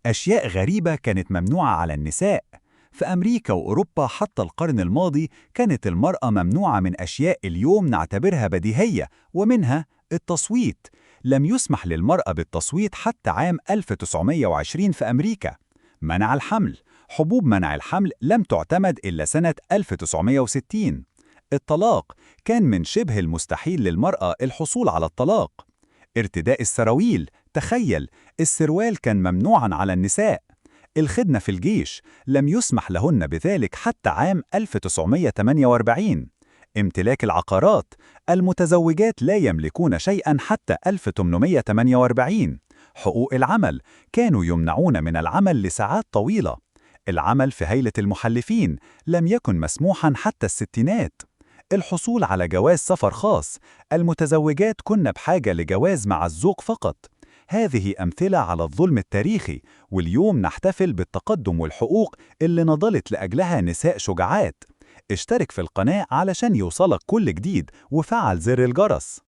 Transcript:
أشياء غريبة كانت ممنوعة على النساء. في أمريكا وأوروبا حتى القرن الماضي كانت المرأة ممنوعة من أشياء اليوم نعتبرها بديهية، ومنها التصويت. لم يسمح للمرأة بالتصويت حتى عام 1920 في أمريكا. منع الحمل، حبوب منع الحمل لم تعتمد إلا سنة 1960. الطلاق، كان من شبه المستحيل للمرأة الحصول على الطلاق. ارتداء السراويل، تخيل، السروال كان ممنوعا على النساء. الخدمة في الجيش، لم يسمح لهن بذلك حتى عام 1948. امتلاك العقارات، المتزوجات لا يملكون شيئا حتى 1848. حقوق العمل، كانوا يمنعون من العمل لساعات طويلة. العمل في هيئة المحلفين لم يكن مسموحا حتى الستينات. الحصول على جواز سفر خاص، المتزوجات كن بحاجة لجواز مع الزوج فقط. هذه أمثلة على الظلم التاريخي، واليوم نحتفل بالتقدم والحقوق اللي نضلت لأجلها نساء شجاعات. اشترك في القناة علشان يوصلك كل جديد، وفعل زر الجرس.